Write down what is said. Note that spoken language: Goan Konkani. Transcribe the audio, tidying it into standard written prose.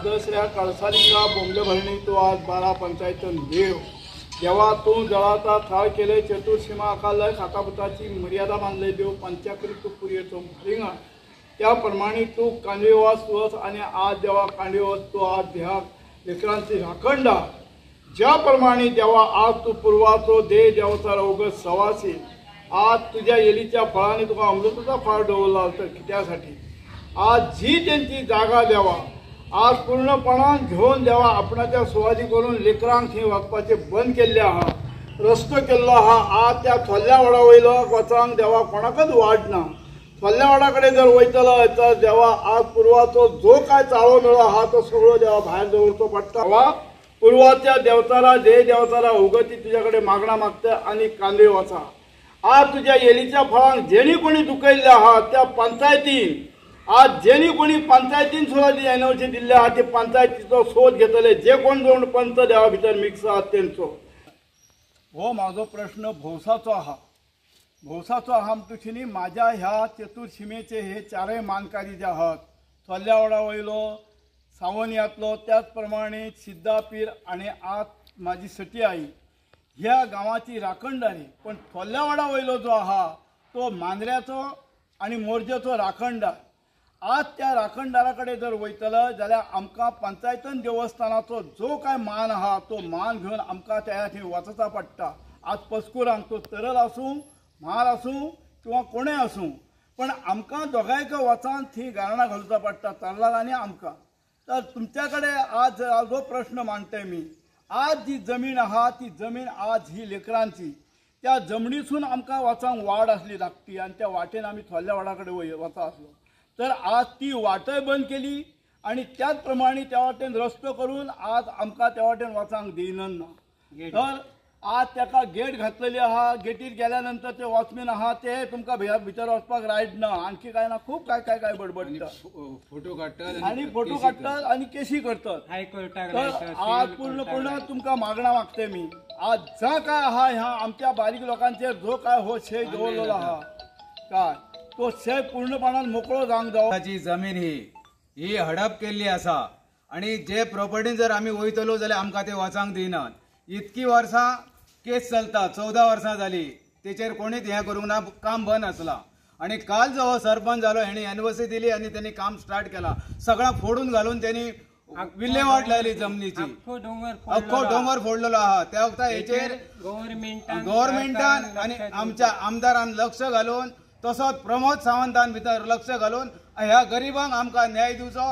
आदर्श ह्या कळसालिंगा बोंबले भरणी तूं आज 12 पंचायतन देव देवा तूं जळाचा थाळ केले चतुर्सीमा आकारलय खातापुताची मर्यादा बांधले देव पंचाकरी तूं पुरयेचो रिंगण त्याप्रमाणे तूं कांदवेवास वच आनी आज देवा कांदवेवास तूं आज ह्या लेकरांची राखणदार ज्या प्रमाणे देवा आज तूं पुर्वाचो देह देवचार अवगत सवासी आज तुझ्या येलीच्या फळाने तुका अमृताचा फळ दवरला तर कित्यासाठी आज जी तेंची जागा देवा आज पूर्णपणान घेवन देवा आपणाच्या सुवादी करून लेकरांक थंय वचपाचें बंद केल्लें आहा, रस्तो केल्लो आहा. आज त्या थोरल्या वडा वयलो वचांक देवा कोणाकच वाट ना. थोरल्या वडा कडेन जर वयतलो तर देवा आज पुर्वाचो जो काय चाळो मेळो आहा तो सगळो देवा भायर दवरचो पडटा. वा पुर्वाच्या देवचारा देह देवचारा उगती तुज्या कडेन मागणां मागता आनी कांदे वचा. आज तुज्या येलीच्या फळांक जेणी कोणी दुखयल्लें आहा त्या पंचायतीन आज जेणी कोणी पंचायतीन सुद्दां जी एनओसी दिल्ली आहा ती पंचायतीचो सोद घेतले जे कोण कोण पंच देवा भितर मिक्स आहात तेंचो. हो म्हाजो प्रश्न भौसाचो आहा. भौसाचो आहा म्हणटकीच न्ही म्हाज्या ह्या चतुर्शिमेचे हे चारय मानकारी जे आहात थोरल्या वडा वयलो सावनयांतलो त्याच प्रमाणे सिद्धापीर आनी आज म्हाजी सटी आई ह्या गांवाची राखणदारी. पण थोरल्या वडा वयलो जो आहा तो मांद्र्याचो आनी मोरजेचो राखणदार. आज त्या राखणदारा कडेन जर वयतलो जाल्यार आमकां पंचायतन देवस्थानाचो जो काय मान आहा तो मान घेवन आमकां त्या थंय वचचा पडटा. आज पसकुरांक तो तरल आसूं म्हार आसूं किंवा कोणूय आसूं पण आमकां दोगांयक वचान थंय गारणां घालचा पडटा तरलाक आनी आमकां. तर तुमच्या कडेन आज जो प्रश्न मांडटय मी आज जी जमीन आहा ती जमीन आज ही लेकरांची त्या जमनीसून आमकां वचांक वाड आसली धाकटी आनी त्या वाटेन आमी थोरल्या वडा कडेन वचा आसलो तर आज ती वाटय बंद केली आनी त्याच प्रमाणे त्या वाटेन रस्तो करून आज आमकां त्या वाटेन वचांक दिना ना. तर आज ताका गेट घातलेली आहा. गेटीर गेल्या नंतर ते वॉचमॅन आहा ते तुमकां भितर वचपाक रायट ना आणखी काय ना खूब काय काय काय बडबडटा फोटो काडटात आनी फोटो काडटात आनी केशी करतात. तर आज पूर्णपणे तुमकां मागणां मागते मी आज जा काय आहा ह्या आमच्या बारीक लोकांचेर जो काय हो शे दवरलेलो आहा काय तो शे पूर्णपणान मोकळो जावंक जावो. ताची जमीन ही ही हडप केल्ली आसा आनी जे प्रॉपर्टीन जर आमी वयतलो जाल्यार आमकां ते वचांक दिनात. इतकी वर्सां केस चलता 14 वर्सां जाली तेचेर कोणीच हें करूंक ना, काम बंद आसलां. आनी काल जो हो सरपंच जालो हेणी एनओसी दिली आनी तेणी काम स्टार्ट केलां. सगळां फोडून घालून तेणी विल्हेवाट लायली जमनीची, अख्खो दोंगर फोडलेलो आहा. त्या वखता हेचेर गव्हर्मेंटान आनी आमच्या आमदारान लक्ष घालून तसोच प्रमोद सावंतान भितर लक्ष घालून ह्या गरिबांक आमकां न्याय दिवचो.